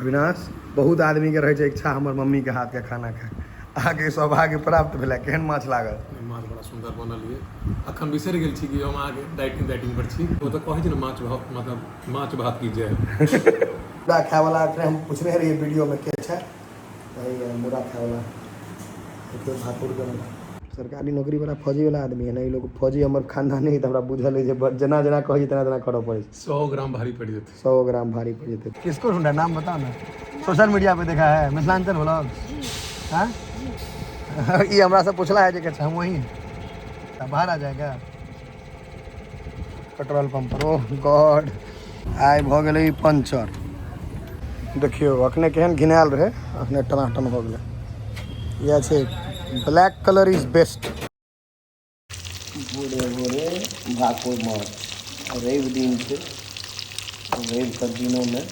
अविनाश, बहुत आदमीके रहै छै इच्छा हमर मम्मीके हाथके खाना खाय। अहाँके सौभाग्य प्राप्त भेलै, केहन माछ लागल? माछ बड़ा सुन्दर बनल ये। अखन बिसरि गेल छी कि हम अहाँके डाइटिंग ताइटिंग पर छी। ओ तऽ कहै छै ने माछ भात, मतलब माछ भात की जय। मुरा खायवला अखने हम पुछने रहियै वीडियोमे के छै, तऽ मुरा खायवला देखियौ भाकुर के। सरकारी नौकरी वाला फौजी वाला आदमी है ने ई लोग। फौजी हमर खानदान है तऽ हमरा बुझल है जे जेना जेना कहै छै तेना तेना करऽ पड़ै छै। 100 ग्राम भारी पड़ि जेतै। 100 ग्राम भारी पड़ि जेतै। किसको ढूंढा, नाम बताओ ना। सोशल मीडिया पे देखा है मिथिलांचल व्लॉग। हाँ, ई हमरा से पूछला है जे के हम वही हैं। बाहर आ जाएगा पेट्रोल पंप पर। ओह गॉड, आइ भऽ गेलै ई पंचर। देखियौ अखने केहन घिनायल रहै, अखने टनाटन भऽ गेलै। इएह छै, ब्लैक कलर is best. भोरे भोरे भाकुर माछ, रवि दिन छै, रविके दिनोमे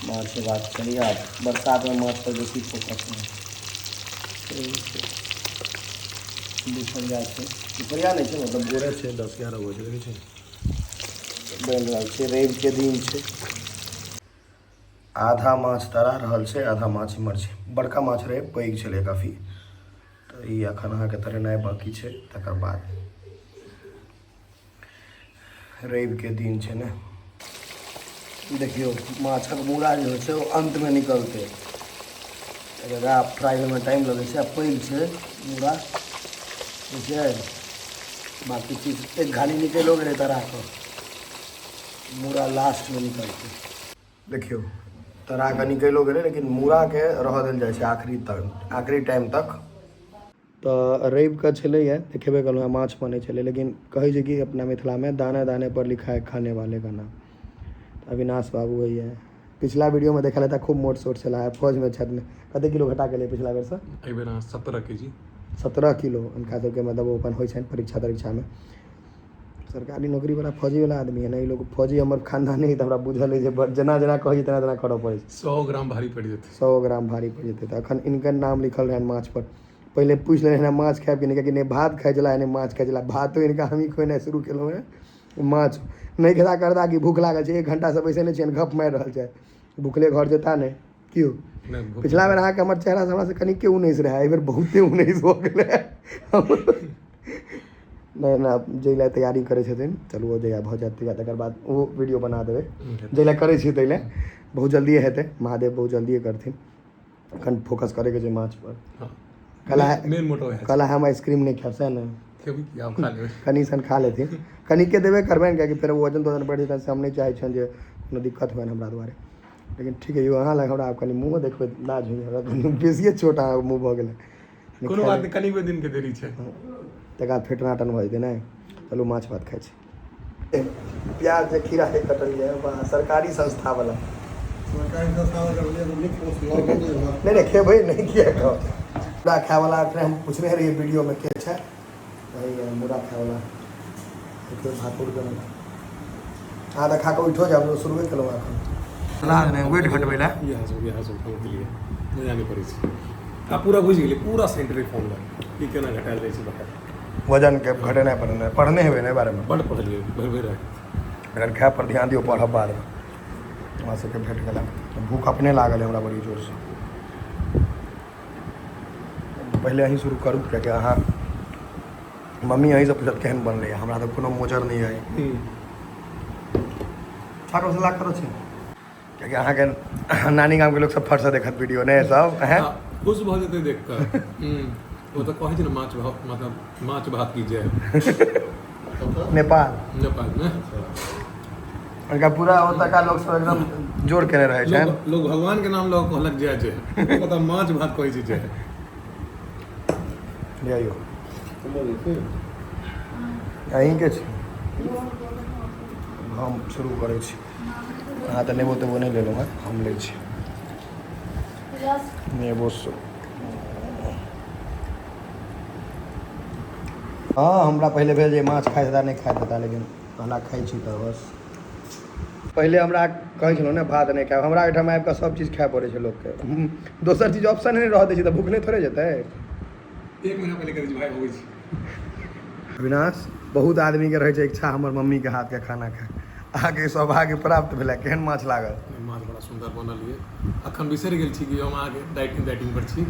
माछ हेबाक चाही। आ बरसातमे माछ पर बेसी फोकस नहि। दुपहरिया छै, दुपहरिया नहि छै, मतलब भोरे छै, 10-11 बजे देखै छै बनि रहल छै। रविके दिन छै। आधा माछ तरा रहल छै, आधा माछ इम्हर छै। बड़का माछ रहै, पैघ छलै काफी। तऽ ई एखन अहाँके तरेनाइ बाँकी छै। तकर बाद रविके दिन छै ने। देखियौ माछक मूड़ा जे होइ छै ओ अन्तमे निकलतै। एकरा फ्राइ होइमे टाइम लगै छै आ पैघ छै मूड़ा बुझलियै। बाँकी चीज एक घानी निकलिओ गेलै तरा कऽ, मूड़ा लास्टमे निकलतै। देखियौ तरा कऽ निकलिओ गेलै, लेकिन मूड़ाके रहऽ देल जाइ छै आखिरी तक, आखिरी टाइम तक। तऽ रविके छलैए, देखेबे केलहुँ हेँ माछ बनै छलै। लेकिन कहै छै कि अपना मिथिलामे दाने दाने पर लिखा है खाने वाले का नाम। तऽ अविनाश बाबू होइए, पिछला वीडियोमे देखल हेता खूब मोट सोट छलाह, फौजमे छथि ने। कतेक किलो घटा गेलै पिछला बेरसँ? एहि बेर अहाँ 17 के जी। 17 किलो हुनका सबके मतलब ओ अपन होइ छनि परीक्षा तरीक्षामे। सरकारी नौकरी वाला फौजी वाला आदमी है ने ई लोग। फौजी हमर खानदान है तऽ हमरा बुझल है जे जेना जेना कहै छै तेना तेना करऽ पड़ै छै। 100 ग्राम भारी पड़ि जेतै। 100 ग्राम भारी पड़ि जेतै। तऽ अखन इनकर नाम लिखल रहनि माछ पर। पहिले पूछि लेने रहनि माछ खायब कि नहि, कियाकि नहि भात खाइ छलाह नहि माछ खाइ छलाह। भातो हिनका हमही खुएनाइ शुरू केलहुँ हेँ। माछ नहि खेता करता कि भूख लागल छै, 1 घंटासँ बैसल छियनि, गप मारि रहल छै। भूखले घर जेता नहि केओ। पिछला बेर अहाँके हमर चेहरा हमरा से कनिके उन्नैस रहै, एहि बेर बहुते उन्नैस भऽ गेलै। नहि नहि, जाहि लए तैयारी करै छथिन, चलू ओ जहिया भऽ जायत तहिया तकर बाद ओ वीडियो बना देबै। जाहि लए करै छी ताहि लए बहुत जल्दिए हेतै, महादेव बहुत जल्दिए करथिन। एखन फोकस करैके छै माछ पर। कल मेन मोटो है। कल हम आइसक्रीम नहि खायब सएह ने? खेबी की, आब खा लेबै। कनि सन खा लेथिन, कनिके देबे करबनि, कियाकि फेर वजन तोजन बढ़ि जेतनि, से हम नहि चाहै छियनि जे कोनो दिक्कत हुअनि हमरा दुआरे। लेकिन ठीक है यौ, अहाँ लग हमरा आब कनि मुँहो देखबै लाज होइए हमरा, कनि बेसिए छोट अहाँके मुँह भऽ गेलै। कोनो बात नहि, कनिबे दिन के देरी छै। तकर बाद फेर टनाटन भऽ जेतै। नहि, चलू माछ भात खाइ छी। प्याज जे खीरा के कटलियै वाह, सरकारी संस्था वाला। सरकारी संस्था वाला करलियै तऽ नीक पोस्ट लॉकडाउन नहि होगा। नहि नहि, खेबै नहि, किया खाउ। मुरा खायवला अखने हम पुछने रहियै वीडियोमे के छै, तऽ मुरा खायवला देखियौ भाकुर के। अहाँ तऽ खा कऽ उठो जायब, शुरुए केलहुँ एखन। लाज नहि वेट घटबै लए। इएह सब हम केलियै, मजा नहि पड़ै छै। आ पूरा बुझि गेलियै, पूरा साइंटिफिक फॉर्मूला ई केना घटायल जाइ छै बता। वजनके घटेनाइ पढ़नाइ पढ़ने हेबै ने बारेमे? बड्ड पढ़लियै भरि भरि राति। एखन खाय पर ध्यान दियौ, पढ़ब बादमे। हमरा सबके भेट गेला। भूख अपने लागल है हमरा बड़ी जोरसँ। पहिले अहीं शुरू करू, कियाकि अहाँ मम्मी अहीँसँ पूछत केहन बनलै। हमरा तऽ कोनो मोजर नहि अइ। चाट मसाला करो छै, कियाकि अहाँके नानी गामके लोक सब फटसँ देखत वीडियो ने सब हैं। खुश भऽ जेतै देख कऽ। ओ तऽ कहै छै ने माछ भात, मतलब माछ भात की जय। नेपाल। नेपाल ने। हुनका पूरा ओतका लोक सब एकदम जोर केने रहै छनि। लोग भगवान के नाम लऽ कऽ कहलक जय जय, ओतऽ माछ भात कहै छै जय। जइयो अहीँके छी, हम शुरू करै छी। अहाँ तऽ नेबो तेबो नहि लेलहुँ हेँ, हम लै छी नेबो। हँ, हमरा पहिले भेल जे माछ खाइत हेता नहि खाइत हेता, लेकिन कहला खाइ छी तऽ बस। पहिले हमरा कहै छलहुँ ने भात नहि खायब, हमरा एहिठाम आबि कऽ सभ चीज खाय पड़ै छै लोकके। दोसर चीज ऑप्शन नहि रहऽ दै छै तऽ भूख नहि थोड़े जेतै। 1 महीना पहिले कहै छै भाय अबै छी। अविनाश, बहुत आदमीके रहै छै इच्छा हमर मम्मीके हाथके खाना खाय। अहाँके सौभाग्य प्राप्त भेलै, केहन माछ लागल? माछ बड़ा सुन्दर बनल ये। अखन बिसरि गेल छी कि हम अहाँके डाइटिंग ताइटिंग पर छी।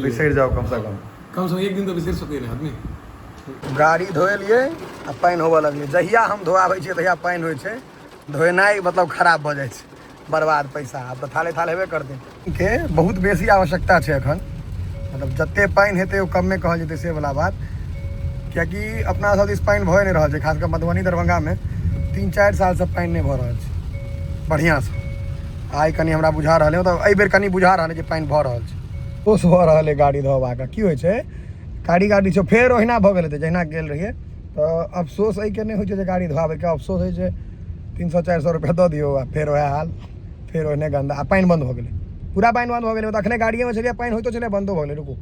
बिसरि जाउ कम से कम। कम से कम एक दिन तऽ बिसरि सकैए ने आदमी। गाड़ी धोएलियै आ पानि होबऽ लगलै। जहिया हम धोआबै छियै तहिया पानि होइ छै, धोएनाइ मतलब खराब भऽ जाइ छै, बर्बाद पैसा। आब तऽ थाले थाल हेबे करतै। के बहुत बेसी आवश्यकता छै एखन, मतलब जते पानि हेतै ओ कमे कहल जेतै से वला बात, कियाकि अपना सब दिस पानि भए नहि रहल छै। खास कऽ मधुबनी दरभंगामे 3-4 सालसँ पानि नहि भऽ रहल छै बढ़िआँसँ। आइ कनि हमरा बुझा रहल है, मतलब एहि बेर कनि बुझा रहल है जे पानि भऽ रहल छै। खुश भऽ रहल है गाड़ी धोबाके। की होइ छै, गाड़ी गाड़ी छै फेर ओहिना भऽ गेल हेतै जहिना गेल रहियै। तऽ अफसोस एहिके नहि होइ छै जे गाड़ी धोआबैके, अफसोस होइ छै 300-400 रुपैआ दऽ दियौ आ फेर वएह हाल, फेर ओहने गन्दा। आ पानि बन्द भऽ गेलै, पूरा पानि बन्द भऽ गेलै। तऽ अखने गाड़िएमे छलियै, पानि होइतो छलै, बन्दो भऽ गेलै। रुकू,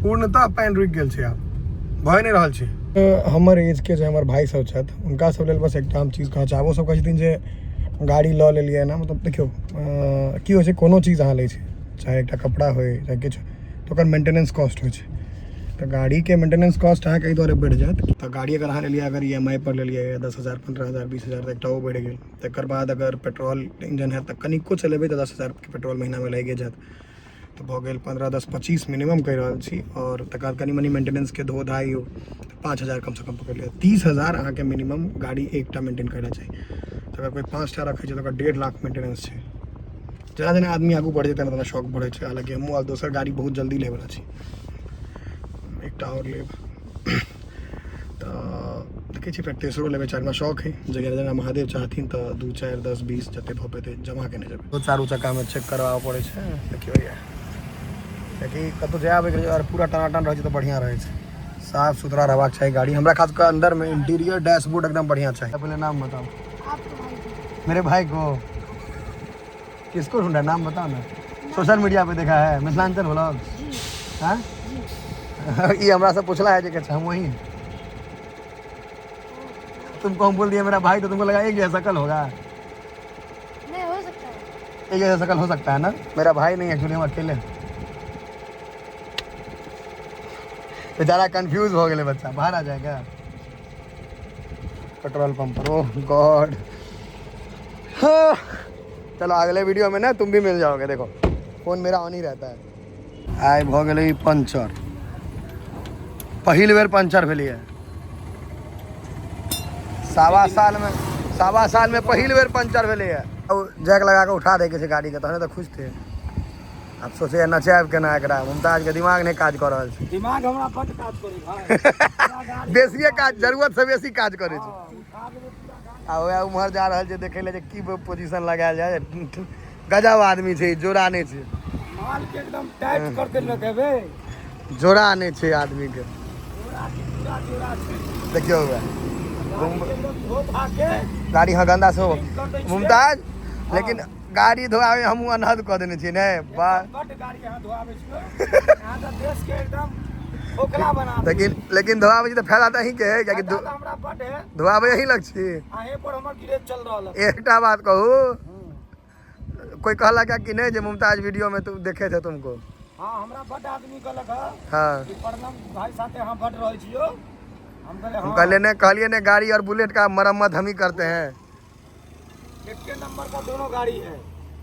पूर्णतः पानि रुकि गेल छै, आब भए नहि रहल छै। हमर एजके जे हमर भाइ सब छथि हुनका सब लेल बस एकटा हम चीज कहऽ चाहब। ओ सब कहै छथिन जे गाड़ी लऽ लेलियै एना, मतलब देखियौ की होइ छै, कोनो चीज अहाँ लै छी, चाहे एकटा कपड़ा होइ चाहे किछु, तऽ ओकर मेंटेनेंस कॉस्ट होइ छै। तऽ गाड़ीके मेंटेनेंस कॉस्ट अहाँके एहि दुआरे बढ़ि जायत। तऽ गाड़ी अगर अहाँ लेलियै, अगर ई एम आई पर लेलियै 10,000 15,000 20,000, तऽ एकटा ओ बढ़ि गेल। तकर बाद अगर पेट्रोल इंजन हैत तऽ कनिको चलेबै तऽ 10,000के पेट्रोल महीनामे लागिए जायत, तऽ भऽ गेल 15 10 25 मिनिमम कहि रहल छी। आओर तकर बाद कनि मनि मेंटेनेंसके धो धाइ तऽ 5,000 कमसँ कम पकड़ि लिअ। 30,000 अहाँके मिनिमम गाड़ी एकटा मेंटेन करऽ चाही। तऽ अगर कोइ 5टा रखै छै तऽ ओकर 1.5 लाख मेंटेनेंस छै। जेना जेना आदमी आगू बढ़ै छै तेना तेना शौक बढ़ै छै। हालाँकि हमहूँ आब दोसर गाड़ी बहुत जल्दी लैवला छी, एकटा आओर लेब तऽ देखै छियै, फेर तेसरो लेबै। चारिमा शौक है, जहिया जेना महादेव चाहथिन तऽ 2 4 10 20 जते भऽ पेतै जमा केने जेबै। चारू चक्कामे चेक करबाबऽ पड़ै छै। देखियौ भैया, कियाकि कतहु जाय आबैके रहै छै आओर पूरा टनाटन रहै छै तऽ बढ़िआँ रहै छै। साफ सुथरा रहबाक चाही गाड़ी। हमरा खास कऽ अन्दरमे इंटीरियर डैशबोर्ड एकदम बढ़िआँ चाही। पहिले नाम बताउ। मेरे भाई को किसको ढूंढा, नाम बताओ ना। सोशल मीडिया पे देखा है, मिथिलांचल व्लॉग। हाँ, ये हमरा से पूछला है जे हम वही हैं। तुमको हम बोल दिया मेरा भाई, तो तुमको लगा एक जैसा शकल होगा। नहीं हो सकता है, एक जैसा शकल हो सकता है ना। मेरा भाई नहीं, एक्चुअली हम अकेले हैं। बेचारा कंफ्यूज हो गए बच्चा। बाहर आ जाएगा पेट्रोल पंप पर। ओह गॉड, हाँ। चलो अगले वीडियो में ना तुम भी मिल जाओगे। देखो फोन मेरा ऑन ही रहता है। आइ भऽ गेलै पंचर, पहिल बेर पंचर भेलियै 1.25 साल में। 1.25 साल में पहिल बेर पंचर भेलैए। जैक लगा कऽ उठा दैके छै गाड़ीके, तहने तऽ खुजतै। आब सोचैए नचायब केना एकरा। मुमताजके दिमाग नहि काज कऽ रहल छै। दिमाग हमरा बड्ड काज करै भाई, बेसिए काज, जरूरत से बेसी काज करै छै। आ वएह उम्हर जा रहल छै देखै लए जे की पोजीशन लगायल जाय। गजब आदमी छै, जोड़ा नहि छै। माल के एकदम टाइट कर देलक हेबे, जोड़ा नहि छै आदमी के। देखियौ वएह गाड़ी, हाँ गंदा से हो मुमताज, लेकिन गाड़ी धोआबे हमहूँ अनहद कऽ देने छियै ने। लेकिन लेकिन धोआबै छी तऽ फायदा तऽ अहीँके है, कियाकि धोआबै अहीं लग छी। एकटा बात कहू, कोई कहलक कि नहीं जे मुमताज वीडियो में तुम देखे थे तुमको? हाँ, हमरा बड आदमी कहलक हाँ कि प्रणाम भाई साथे हम बड रहै छियो। हम कहले हम कहले ने, कहलिए ने गाड़ी और बुलेट का मरम्मत हम ही करते हैं। एक नंबर का दोनों गाड़ी है।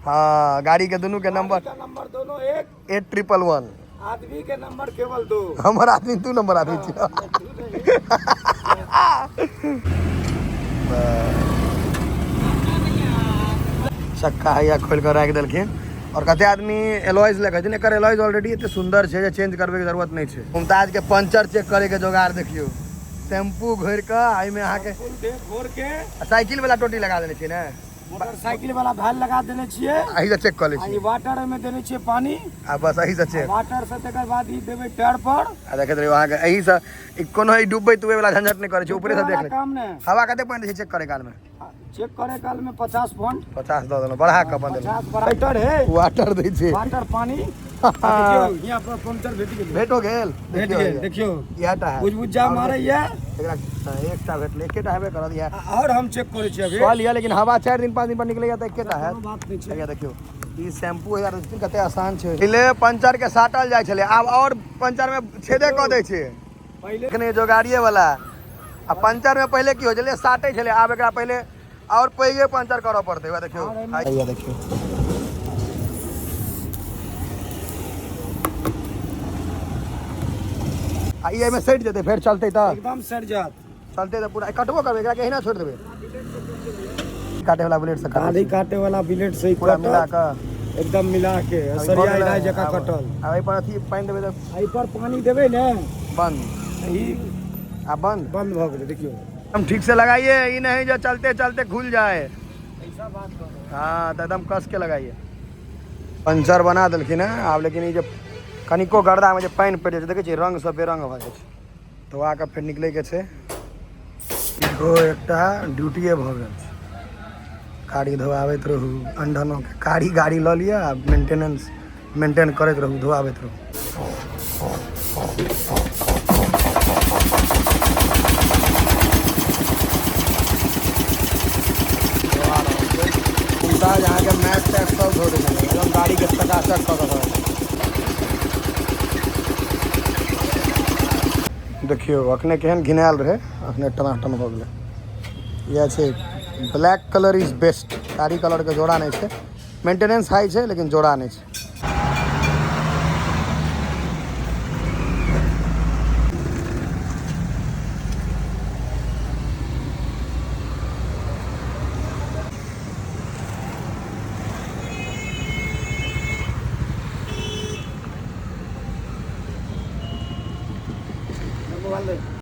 हाँ, गाड़ी के दोनों के नंबर का नंबर दोनों एक 8111, आदमी के नंबर केवल 2। हमर आदमी 2 नंबर आदमी छी। चक्का हैया खोलि कऽ राखि देलखिन। और कते आदमी एलॉयज लए कहै छै, एकर एलॉयज ऑलरेडी एते सुंदर छै जे चेंज करबै के जरूरत नहि छै। मुमताज के पंचर चेक करे के जोगाड़ देखियौ, शैम्पू घोरि कऽ एहिमे अहाँके घोर के साइकिल वाला टोटी लगा देने छियै ने, मोटरसाइकिल वाला भाल लगा देने छियै, एहि से चेक कऽ लै छियै। वाटर में देने छियै पानी, आ बस एहि से चेक। वाटर से तकर बाद ई देबै टायर पर। आ देखैत रहियौ अहाँके एहि से कोनो ई डूबबै तुबै वाला झंझट नहि करै छै, ऊपरे से देख लै। काम नहि। हवा कते पानि दै छै चेक करे काल में? चेक करे काल में 50 पॉइंट। 50 दऽ देलहुँ, बढ़ा कऽ अपन देलहुँ। 50 वाटर है, वाटर दै छै, वाटर पानी। देखियौ यहाँ पर पंचर भेट गेल। भेटो गेल, भेट गेल। देखियौ इएहटा है, बुझबुझा मारैया। एकरा एकटा भेटलै, एकेटा हेबे करत इएह। और हम चेक करै छी अभी। कऽ लिअ, लेकिन हवा 4 दिन 5 दिन पर निकलैया तऽ एकेटा हैत। बात नहि छै। देखियौ ई शैम्पू है कते आसान छै। पहिले पंचर के साटल जाइ छलै, आब और पंचर में छेदे कऽ दै छै। पहिले एखने जोगाड़िए वाला। आ पंचर में पहिले की होइ छलै, साटै छलै, आब एकरा पहिले और पैघे पंचर करऽ पड़तै। वएह देखियौ, हैया देखियौ आ ई एहिमे सटि जेतै फेर चलतै तऽ एकदम सटि जायत। चलतै तऽ पूरा कटबो करबै एकरा, के एहिना छोड़ि देबै? काटे वाला ब्लेड से दाढ़ी काटे वाला ब्लेड से पूरा मिला कऽ, एकदम मिला के, सरिया इनाय जकाँ कटल। आ एहि पर अथी पानि देबै तऽ? एहि पर पानि देबै ने, बंद ई आ बंद बंद भऽ गेलै। देखियौ, हम ठीक से लगाइए, ई नहीं जो चलते चलते खुल जाए। ऐसा बात कर। हाँ, तऽ एकदम कस के लगाइए। पंचर बना देलखिन हेँ आब, लेकिन ई जे कनिको गर्दामे जे पानि पड़ि जाइ छै, देखै छियै, रंग सब बेरंग भऽ जाइ छै। तऽ आके फेर निकलैके छै। इहो एकटा ड्यूटिए भऽ गेल छै, गाड़ी धोआबैत रहू। अनढनोके कारी गाड़ी लऽ लिअ आ मेंटेनेंस मेंटेन करैत रहू, धोआबैत रहू। मुमताज अहाँके मैट तैट सब धो दै छलै, एकदम गाड़ीके चकाचक कऽ कऽ धो। देखियौ, अखने केहन घिनायल रहै, अखने टनाटन भऽ गेलै। इएह छै, ब्लैक कलर is best. कारी कलरके जोड़ा नहि छै, मेंटेनेंस हाई छै लेकिन जोड़ा नहि छै। मोबाइल दे।